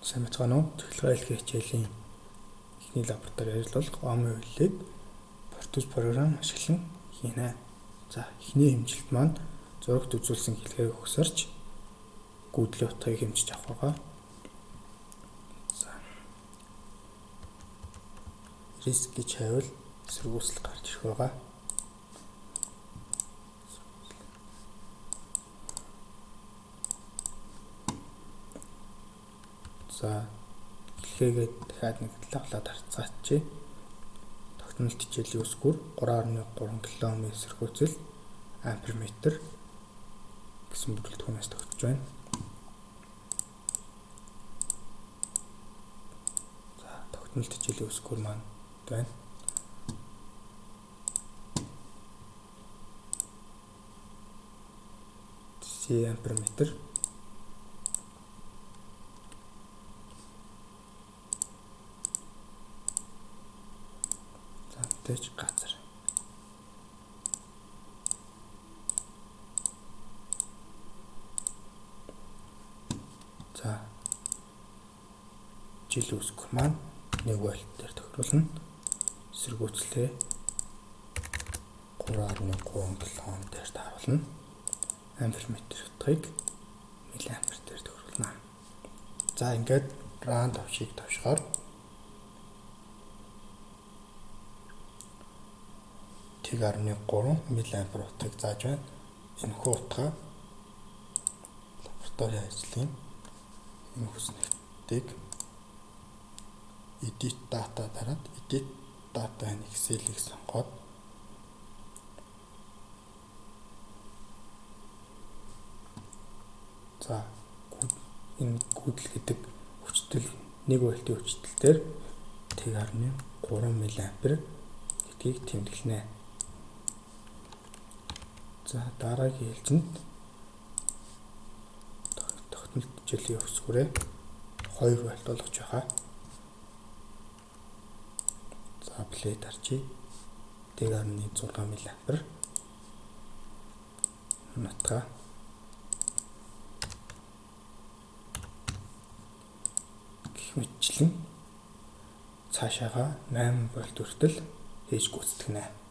Сайн байцгаана уу? Цахилгаан хэлхийн хичээлийн эхний лаборатори ажил болох Омын хөллийг Proteus програм ашиглан хийнэ. За, эхний хэмжилт маань зурагт үзүүлсэн хэлхээг өгсөрч гүйдлийн утгыг хэмжиж авах байгаа. За. Риск гэж хайвал эсэргүүцэл гарч ирэх байгаа. За, хэлхээгээ дахиад нэг лавлаад харцгаачъя. Тогтнолт хичээлийн үсгүүр 3.3 км эсэргүүцэл амперметр гэсэн бүрэлдэхүүнээс тогтож байна. За, тогтнолт хичээлийн үсгүүр маань байна. C амперметр. За, мэдээж газар. За, жил үсгэх маань 1 вольт дээр тохируулна. Эсэргүүцлээ 3.3 кОм дээр тааруулна. Амперметр утгыг миллиампер дээр тохируулна. За, ингээд run товчийг товшохоор 1.3 миллиампер утгыг зааж байна. Энэхүү утгаа лабораторийн ажлын энэ хүснэгтийг edit data дараад edit data in Excel-ийг сонгоод за энэ гүйдэл гэдэг хүчтэл 1 вольтын хүчтэл дээр 1.3 миллиампер гэдгийг тэмдэглэнэ. За, дараагийн ээлжинд тогтнолт хичээлийн өсгөрөө 2 вольт болгож байгаа. За, плей дарчи. 1.6 миллиампер нутгаа гэх мэтчлэн цаашаага 8 вольт хүртэл хийж гүйцэтгэнэ.